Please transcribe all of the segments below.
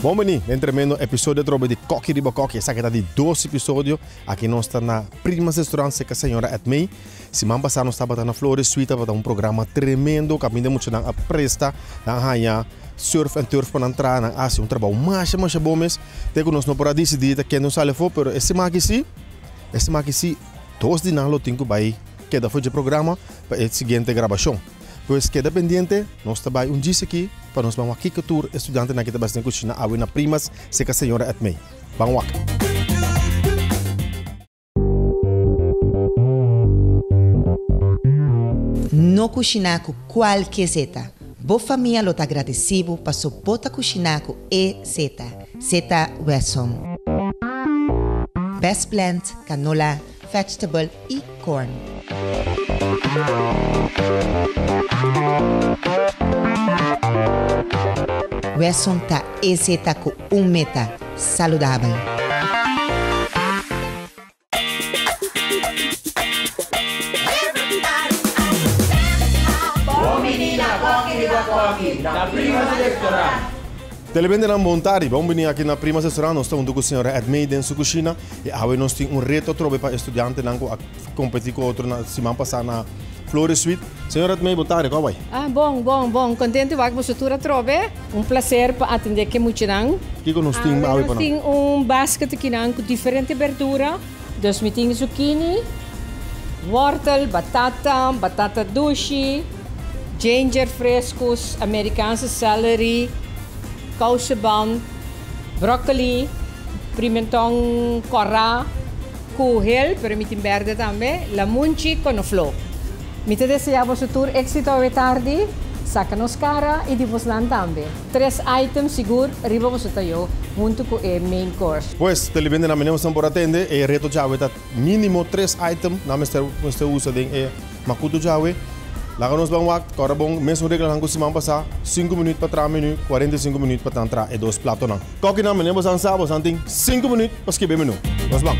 Bon bini den tremendo episodio atrobe di Koki Riba Koki. Esaki ta di dos episodio. Aki nos ta na Prima's Restaurant serka señora Edmee. Siman pasá nos tabata na Flores Suite, tabata un programa tremendo kaminda muchanan a presta, nan a haña surf en turf pa nan traha, nan a hasi un trabou masha masha bon mes. Te ku nos no por a disidí ta ken nos sali afó, pero e siman aki sí, e siman aki sí dos di nan lo tin ku bai keda for dje programa pa e siguiente grabashon. Pues keda pendiente, nos ta bai un djis aki pa nos ban wak kiko tur e studiantenan aki ta bas den kushina awe na Primas serka señora Edmee. Ban wak. No kushiná ku kualke zeta. Bo famia lo ta agradesí bo paso bo ta kushiná ku e zeta. Zeta Wesson. Best blend, canola, vegetable y corn. Wesson ta e zeta ku un meta, saludabel. Bon bini na Koki Riba Koki na Prima's Restaurant. Telebendenan bon tardi, bon bini aki na Prima's Restaurant. Nos ta huntu ku señora Edmee den su kushina i awe nos tin un reto atrobe pa e studiantenan ku a kompetí ku otro na siman pasá na Flores Suite. Señora Edmee, bon tardi, kòw bai? Ah, bon, bon, bon. Kontento wak boso tur atrobe. Un placer pa atendé ke muchanan. Kiko nos tin awe pa nan? Nos tin un basket akinan ku diferente berdura. Dus mi tin zucchini, wortel, batata, batata dushi, ginger frescos, Amerikaanse celery, kousenband, broccoli, pimenton kòrá ku hel, pero mi tin berde tambe, lamunchi, konofló. Mi ta desea boso tur éxito awe tardi, saca nos cara y di bosnan tambe. Tres item sigur riba boso tayo hunto cu e main course. Pues, televidentenan mene boso por atende, e reto djawe ta minimo tres item nan mester mester usa den e makutu djawe. Laga nos ban wak, kòrda bon mesun reglanan ku siman pasá, sinku minüt pa traha menú, 45 minüt pa nan traha e dos platonan. Kòkinan mene boso sa, boso tin sinku minüt pa skibi e menú. Nos ban.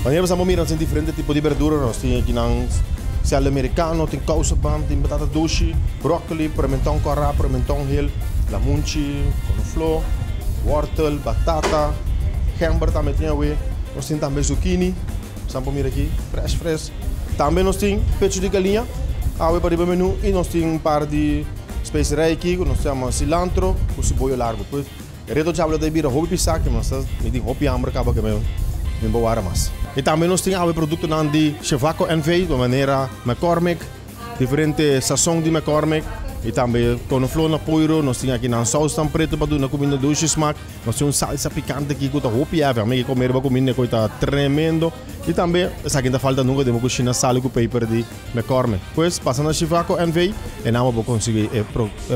Wanneer boso a mira nos tin diferente tipo di berdura, nos tin akinan celery americano, tin kousenbam, tin batata dushi, broccoli, pimentòn kòrá, pimentòn hel, lamunchi, konofló, wòrtel, batata, gember tambe tin awe, nos tin tambe zucchini. San por mira aki, fresh fresh. Tambe nos tin pecho di galiña awe pa riba menu y nos tin un par di specerij aki cu nos yama cilantro cu ceboyo largo. Pues e reto djabla ta bira hopi pisa ke nos ta mi tin hopi hamber caba ke mi bo wara mas. Y tambe nos tin awe productonan di Chevaco NV, di manera McCormick, diferente sazon di McCormick y tambe conoflor na poiro. Nos tin aki nan sausnan preto pa duna cuminda dushi smaak. Nos tin un salsa pikante aki ku ta hopi heavy. Ami ke kome riba kuminda ku ta tremendo. I tambe esaki no ta falta nunka den bo kushina sal ku peper di McCormick. Pues pasa na Chivaco NV e nan bo por konsigi e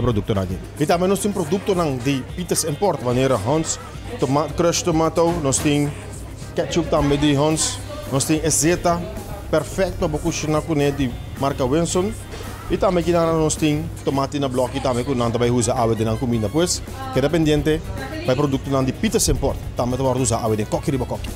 produktonan aki. I tambe nos tin produktonan di Pieters Import manera Hunt's Crushed Tomato, nos tin ketchup tambe di Hunt's, nos tin e zeta perfecto pa bo kushina kuné di marka Winson. I tambe kinan nos tin tomati na bloki tambe ku nan ta bai usa awe den nan kuminda. Pues keda pendiente pa e produktonan di Pieter's Import tambe ta wòrdu usa awe den Koki Riba Koki.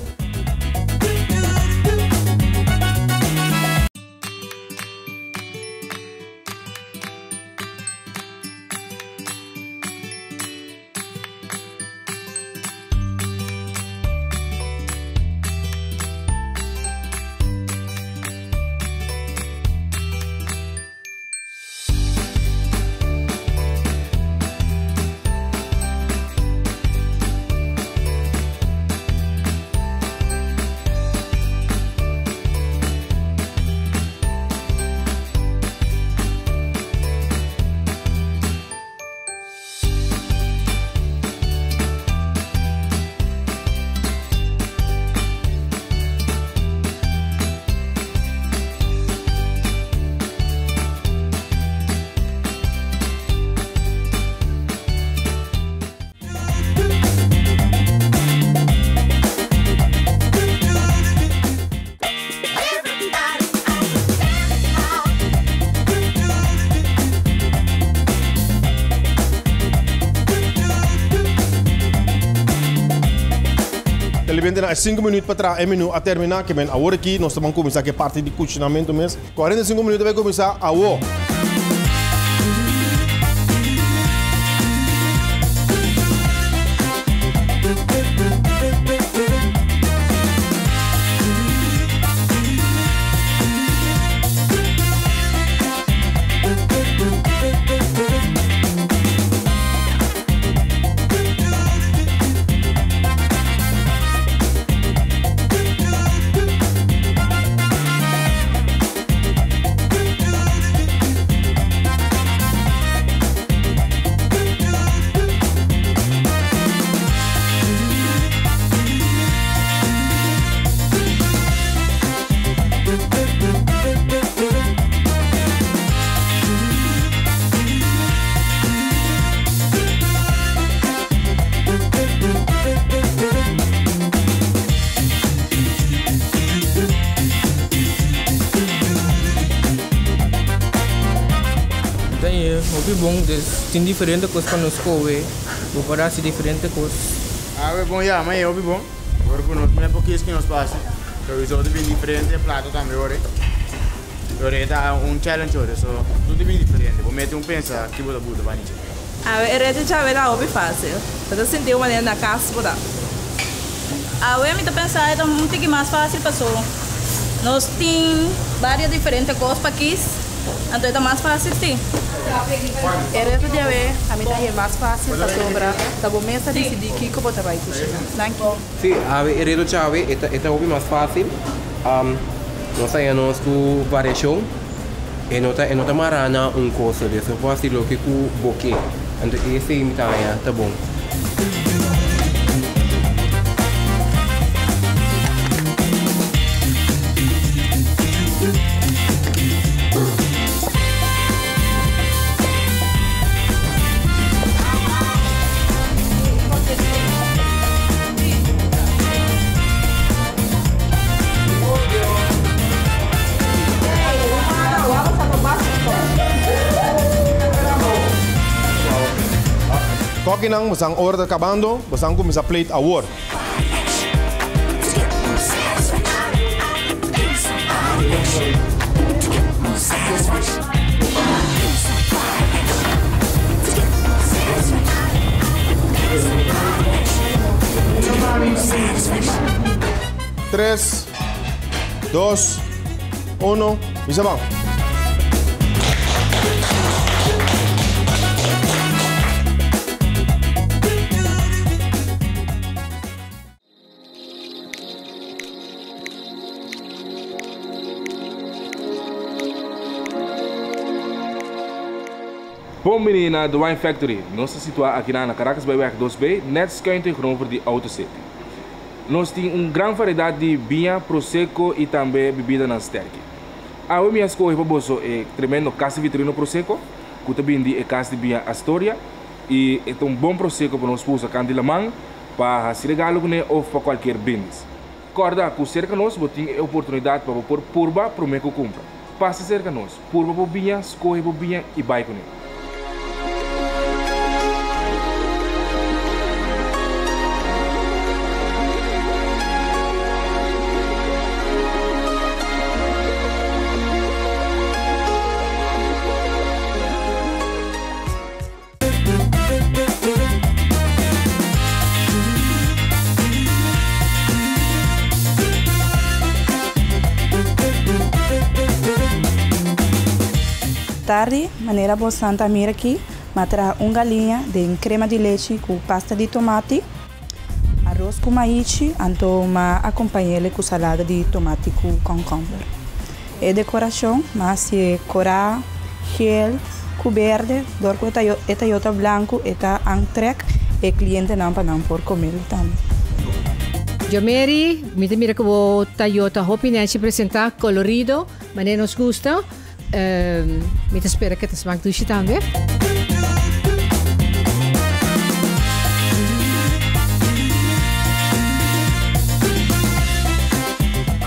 Televidentenan, e sinku minuut pa traha e menu a termina, ke men awor aki nos ta ban kuminsá ku e parti di kushinamentu mes. 45 minuut ta bai kuminsá awo. Ta e hopi bon, dus tin diferente kos pa nos kowe, bo por hasi diferente kos. Awe bon ya, ma e hopi bon. Ora ku nos mira pokis ki nos pasa, sowieso ta bin diferente plato tambe ora. Pero e ta un challenge ora, so tur ta bin diferente. Bo mete un pensa ki bo ta buta bani dje. Awe e reto djawe ta hopi facil. Bo ta sinti un manera na cas bo ta. Awe mi ta pensa e ta un tiki mas facil paso nos tin varios diferente cos pa kis, anto e ta mas facil si. E reto djawe a mi ta haye mas facil pasobra ta bo mes ta dicidi kico bo ta bay cushina. Danki. Si, awe e reto djawe e ta hopi mas facil. Nos a haña nos ku variashon, e no ta e no ta mará na un kos so, bo por hasi loke ku bo ke. Anto esei mi ta haña ta bon. Kokinan, bosan ora ta kabando, bosan kuminsá plate awor. Tres, dos, uno, bisa ban. Bon bini na The Wine Factory. Nos ta situá akinan na Caracas Byweg 2B, nèt skuin tegenover di Auto City. Nos tin un gran variedat di biña, prosecco i tambe bibidanan sterki. Awe mi a skohe pa boso e tremendo Casi Vitorino Prosecco, ku ta bini di e kas di biña Astoria, i e ta un bon prosecco pa nos usa kant di laman, pa hasi regalo kuné òf pa kualkier brindis. Kòrda ku serka nos bo tin e oportunidat pa bo por purba promé ku kumpra. Pasa serka nos, purba bo biña, skohe bo biña i bai kuné. Tardi, manera bosnan ta mira aki, m'a traha un galiña den crema di lechi cu pasta di tomati, aros cu maichi, anto m'a acompañele cu salada di tomati cu concomber. E decoracion m'a haci'e cora, geel cu berde, dor cu e tayota blanco e ta aantrek e clientenan pa nan por comel tambe. Jomeri, mi ta mira cu bo tayota hopi nechi presenta, colorido, manera nos gusta. Mi ta spera cu e ta smaak dushi tambe.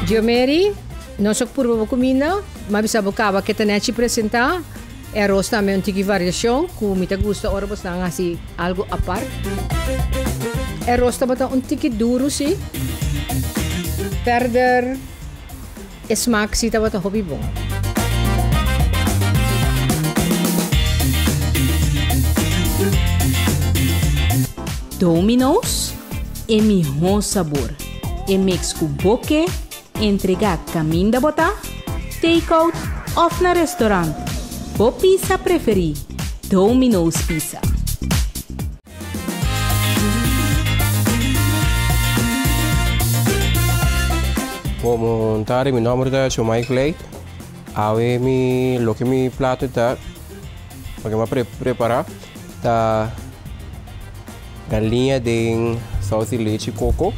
Jomeri, Nos a purba bo kuminda, m'a bisa bo kaba ke ta nechi presentá. E aros tambe un tiki variashon ku mi ta gusta ora bosnan hasi algu apart. E aros tabata un tiki duru si. Verder e smaak si tabata hopi bon. Domino's, e mihó sabor. E mix ku bo ke, entregá kaminda bo ta, take-out òf na restorant. Bo pizza preferí, Domino's Pizza. Bon bon tardi, mi nomber ta Chomay Clyde. Awe mi loke mi plato ta, loke mi a prepara ta galiña den saus di lechi koko,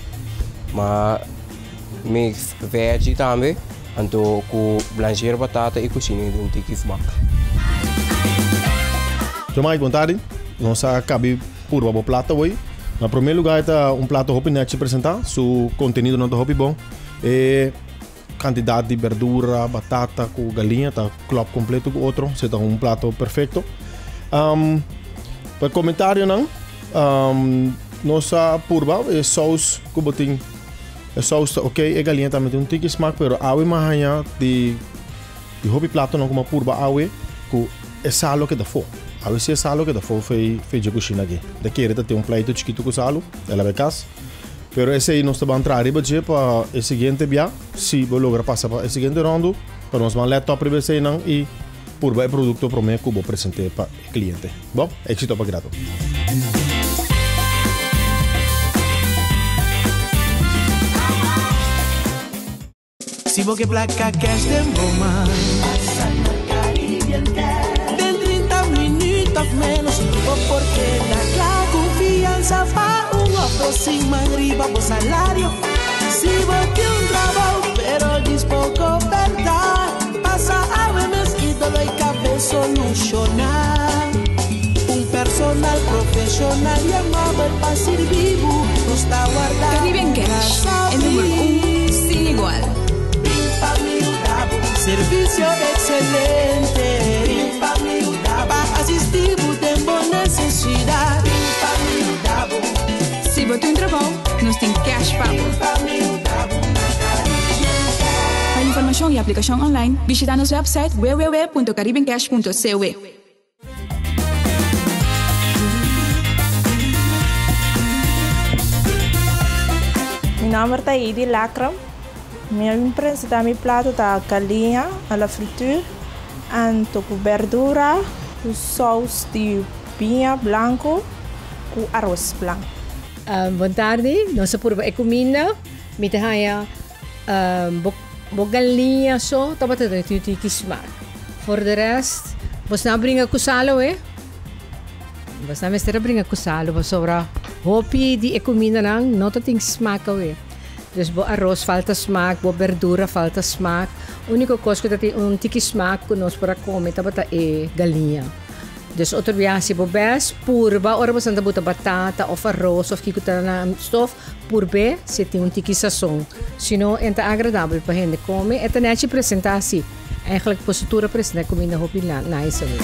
ma mix veggie tambe, anto ku blancheer batata i kushina den un tiki smak. Chomay, bon tardi. Nos a kabi purba bo plato awey. Na prome lugar e ta un plato hopi nechi presenta, su contenido no ta hopi bon. E cantidad di berdura, batata cu galiña ta klop completo cu otro, se ta un plato perfecto. Pa comentarionan, nos a purba e saus cu bo tin, e saus ta ok, e galiña tambe tin un tiki smaak, pero awe mi a haña di Di hopi platonan ku mi a purba awe ku e salo keda fo. Awe si e salo keda fo fei fei dje kushina aki. Ta kere ta tin un pleito chikitu ku salo, el a bai kas. Pero esei nos ta ban traha riba dje pa e siguiente bia, si bo logra pasa pa e siguiente rondu, pa nos ban lèt òp riba eseinan i purba e produkto promé ku bo present'é pa e kliente. Bon, éksito pa grato. Si bo ke plaka cash den bo man. Pasa na Caribbean Cash. Den 30 minuut of menos bo por keda kla ku fiansa pa un of dos siman riba bo salario. Si bo tin un trabou pero djis poko pèrta, pasa awe mes i dolo i kabe solushoná. Un personal profeshonal i amabel pa sirbi bo, nos ta warda Caribbean bo Cash, e number un sin igual. Bin pa mi yuda bo. Servisio ekselente. Bin pa mi yuda bo. Pa asisti bo den bo nesesidat. Bin pa mi yuda bo. Si bo tin un trabou, nos tin cash pa bo. Bin pa mi yuda bo na Caribbean Cash. Pa informashon i aplikashon online, bishita nos website www.caribbeancash.cw. Mi nomber ta Heidi Lacram. Mi a bin presenta mi plato ta galiña a la frituur anto cu berdura cu saus di biña blanco cu aros blanco. Bon tardi, nos a purba e cuminda. Mi ta haña bo galiña so tabata den tin tiki smak. For de rest, bosnan a bringa ku salo e? Bosnan mester a bringa ku salo pasobra hopi di e kumindanan no ta tin smak awe. Dus bo aros falta smak, bo berdura falta smak. Uniko kos ku ta tin un tiki smak ku nos por a kome tabata e galiña. Dus otro biaha si bo bes purba ora bosan ta buta batata of aros of kiko ta na stof, Purb'é si e tin un tiki sason. Si no, e ta agradabel pa hende kome. E ta nechi presentá así. Eigenlijk boso tur a presentá e kuminda hopi nice awe.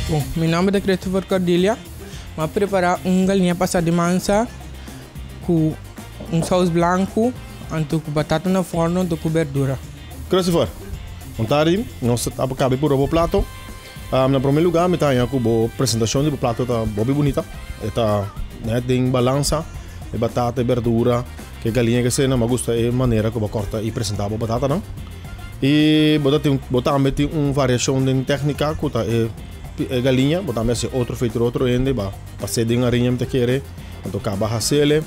Bon, mi nomber ta Christopher Cordelia. Mi a prepara un galiña pasa di mansa ku Un saus blanku anto ku batata na forno anto ku berdura. Christopher, bon tardi. Nos ta kabe purba bo plato. Na prome lugar mi ta haña ku bo presentashon di bo plato ta hopi bunita. E ta net den balansa, e batata, e berdura, ku e galiña ku esei. Mi a gusta e manera ku bo a kòrta i presentá bo batatanan. I bo ta tin bo tambe tin un variashon den tèknika ku ta e galiña. Bo tambe hasi otro feito di otro hende ba pas'é den ariña mi ta kere. Anto kaba hasele.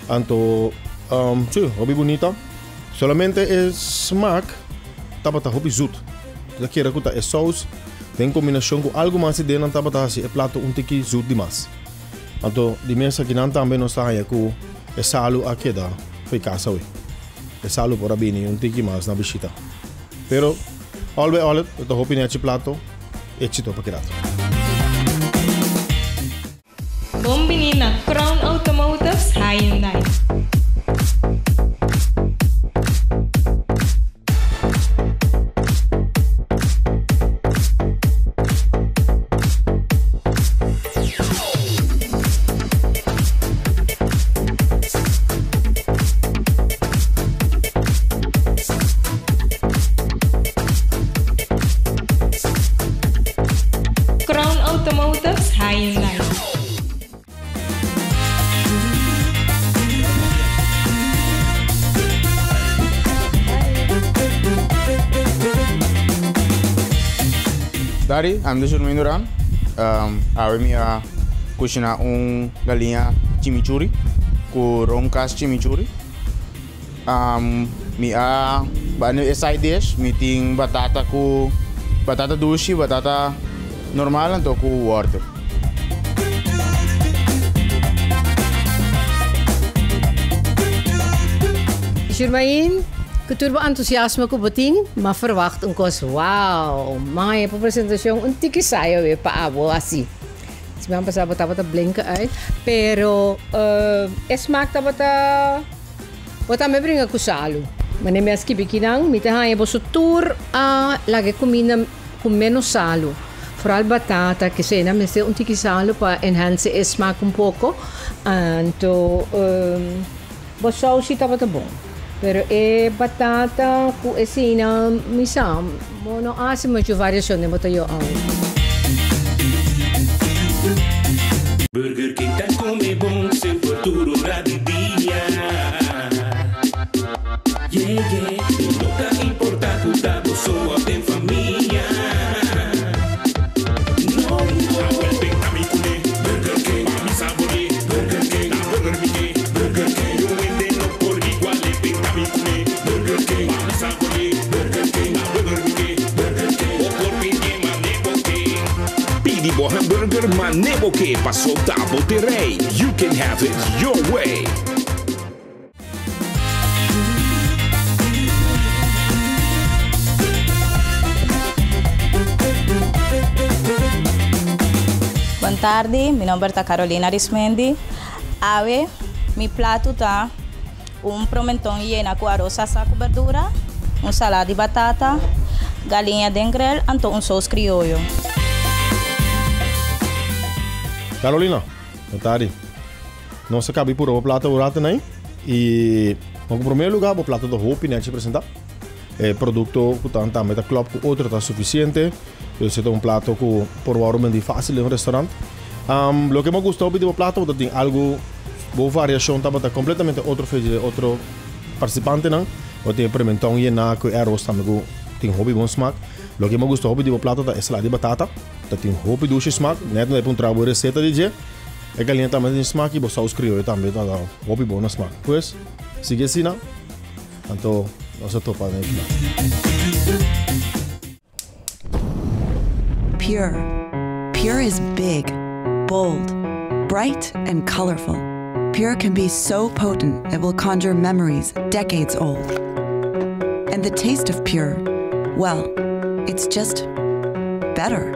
Anto, um, sí, hopi bunita. Solamente e smaak. tabata hopi zoet. Mi ta kere ku ta e sous den kombinashon ku algu mas di den nan tabata hasi e plato un tiki zoet dimas. Anto di mes akinan tambe nos ta haña ku e salu a keda fo'i kas awe. E salu por a bini un tiki mas na bishita. Pero all by all e ta hopi nechi plato, éxito pa kirato. Bon bini na Crown Automotives Hyundai. Crown Automotives Hyundai. Dari, ami ta Jermaine Duran. Awe mi a kushina un galiña chimichurri ku roomkaas chimichurri. Mi a bani e side dish, mi tin batata ku batata dushi, batata normal anto ku wortel. Jermaine, ku tur bo entusiasmo ku bo tin, m'a ferwagt un kos wow! M'a haña pa presentashon un tiki sayo awe pa abo hasi. Siman pasá bo tabata blinka uit, pero e smak tabata bo tambe bringa ku salu. Manera mi a skibi kinan, mi ta haña boso tur a laga e kuminda ku ménos salu. Foral batata, kesei nan mester un tiki salu pa enhance e smak un poko. Anto bo sousi tabata bon, pero e batata ku eseinan mi sa bo no hasi muchu variashon den bo ta yo awe. Burger King ta come bon semper tur ora di dia. Yeah, yeah. No ta importa cu ta bo so of den famia. No, no. Awel ben ta mi cune. Burger King. Pa mi sabore. Burger King. Ta burger mi ke. Burger King. Niun hende no por iguale. Ben ta mi cune. Burger King. Pa mi sabore. Burger King. Ta burger mi ke. Burger King. Bo por pidi mane bo ke. Pidi bo hamburger mane bo ke paso ta bo te rey. You can have it your way. Bon tardi, mi nomber ta Carolina Arismendi. Awe mi plato ta un promenton yena ku aros asá ku berdura, un salada di batata, galiña den grel anto un sous krioyo. Carolina, bon tardi. Nos a caba y pura bo plato bo rato nai y na primer lugar bo plato ta hopi nechi presenta. E producto cu ta tambe ta klop cu otro ta suficiente. Dus e ta un plato cu por worde bendi facil den un restaurant. Um, loke me gusta hopi di bo plato bo ta tin algo bo variacion tabata completamente otro fe di otro participantenan. Bo tin e pimentón yena cu e arroz tambe cu tin hopi bon smaak. Loke me gusta hopi di bo plato ta e salada di batata. Ta tin hopi dushi smaak. Net no e puntra bo receta di dje. E galiña tambe tin smak y bo saus crioyo tambe ta da hopi bon na smak. Pues, sigui asina, anto nos a topa den e final. Pure. Pure is big, bold, bright and colorful. Pure can be so potent it will conjure memories decades old. And the taste of pure, well, it's just better.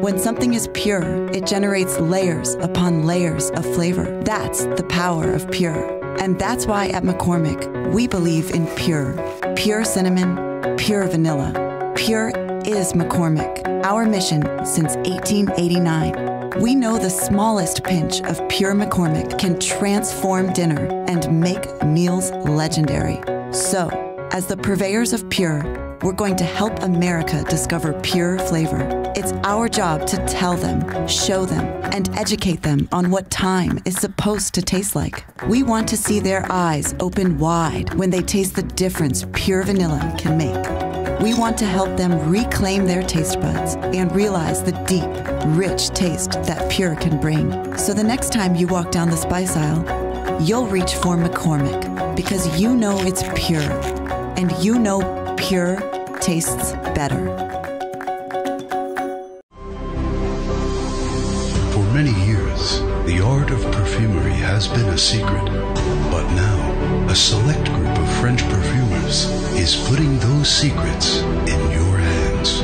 When something is pure, it generates layers upon layers of flavor. That's the power of pure. And that's why at McCormick, we believe in pure. Pure cinnamon, pure vanilla. Pure is McCormick, our mission since 1889. We know the smallest pinch of pure McCormick can transform dinner and make meals legendary. So, as the purveyors of pure, we're going to help America discover pure flavor. It's our job to tell them, show them, and educate them on what time is supposed to taste like. We want to see their eyes open wide when they taste the difference pure vanilla can make. We want to help them reclaim their taste buds and realize the deep, rich taste that pure can bring. So the next time you walk down the spice aisle, you'll reach for McCormick because you know it's pure. And you know pure tastes better. For many years, the art of perfumery has been a secret. But now, a select group of French perfumers is putting those secrets in your hands.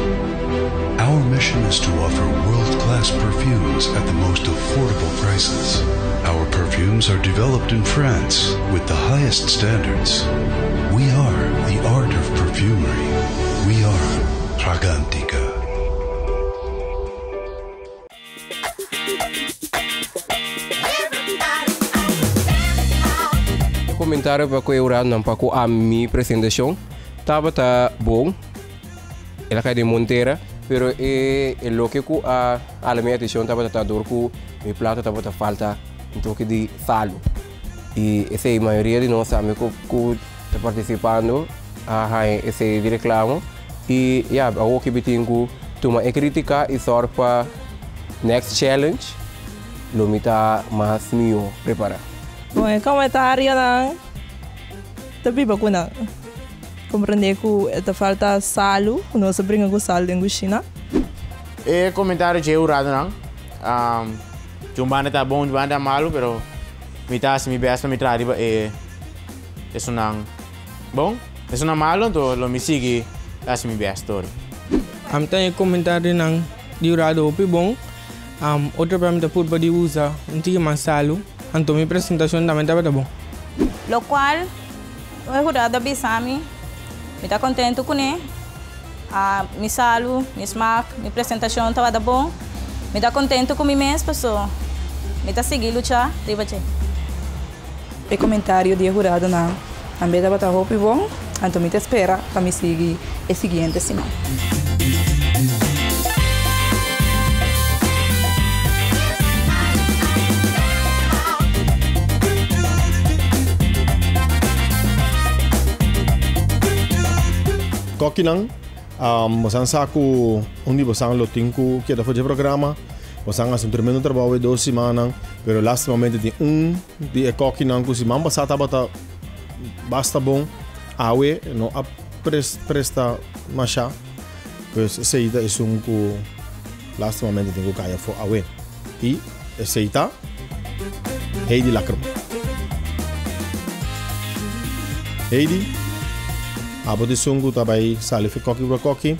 Our mission is to offer world-class perfumes at the most affordable prices. Our perfumes are developed in France with the highest standards. We are the art of perfumery. We are Fragantica. Komentario pa ku e huradonan pa ku a mi presentashon tabata bon. El a kai den Montera, pero e e loke ku a hala mi atenshon tabata ta dor ku mi plato tabata falta un toke di salu. I esei mayoria di nos tambe ku ku ta partisipando a haña esei di reklamo. I ya, awor ki mi tin ku tuma e kritika i sòrg pa next challenge lo mi ta mas mihó prepará. Bon, e komentarionan ta biba ku nan. Comprende cu e ta falta salu, cu nos a bringa cu salu den cushina. E comentario dje huradonan, dje un banda ta bon, dje un banda ta malu, pero mi ta haci mi best pa mi traha riba e esunnan bon. Esunnan malu, anto lo mi sigui haci mi best tori. Ami ta e comentarionan di hurado hopi bon. Otro bia mi ta purba di usa un tiki mas salu, anto mi presentacion tambe tabata bon. Locual E hurado a bisa mi, Mi ta kontentu kuné. Mi salu, mi smak, mi presentashon tabata bon. Mi ta kontentu ku mi mes paso mi ta sigui lucha riba dje. E komentario di e huradonan tambe tabata hopi bon, anto mi ta spera pa mi sigui e siguiente siman. Kokinan, bosan sa ku un di bosan lo tin ku keda for dje programa. Bosan hasi un tremendo trabou e dos simannan, pero lastimamente tin un di e kokinan ku siman pasá tabata basta bon, awe no a presta masha. Pues esei ta esun ku lastimamente tin ku kai afó awe. I esei ta Heidi Lackerman. Heidi, abo ta esun ku ta bai sali fi koki pa koki.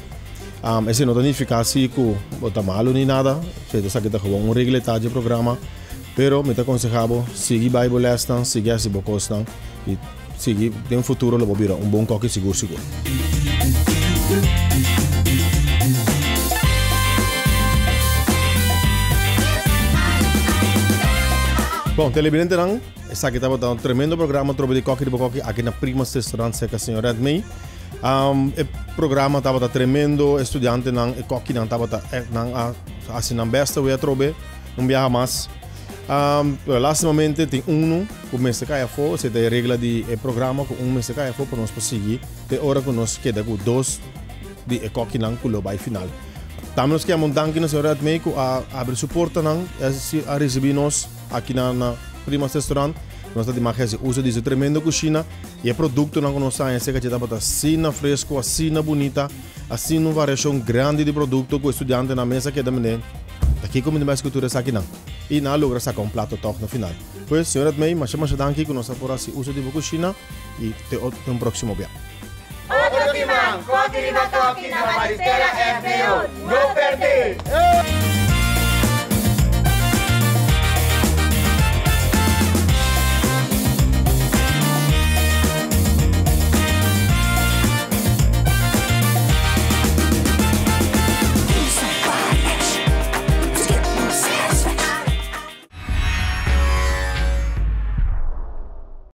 Esei no ta nifiká si ku bo ta malu ni nada. Esei ta esaki ta gewoon un regla e ta dje programa. Pero mi ta konsehá bo sigui bai bo lèsnan, sigui hasi bo kosnan i sigui den futuro lo bo bira un bon koki sigur sigur. Bon, televidentenan, esaki tabata un tremendo programa trobe di Koki Riba Koki aki na Prima's Restaurant serka señor Red May. E programa tabata tremendo, e studiantenan, e kokinan tabata nan a hasi nan best awe atrobe un biaha mas. Pero lastimamente tin unu ku mester kai afó, esei ta e regla di e programa ku un mester kai afó pa nos por sigui te ora ku nos keda ku dos di e kokinan ku lo bai final. Tambe nos ke yama un danki na señor Edmey ku a abri su portanan i a risibí nos aki na na Prima's Restaurant. Nos ta dimaha hasi uso di su tremendo kushina i e produktonan ku nos haña esei tabata asina fresku, asina bunita, asina un variashon grandi di produkto ku e studiantenan mes a keda mende ta kiko mi ta bai hasi ku tur esakinan? I nan a logra saka un plato tòg na final. Pues, señor Edmey, masha masha danki ku nos a por hasi uso di bo kushina i te te un próksimo bia. Otro siman, Koki Riba Koki na Maristella FBO. No pèrdè!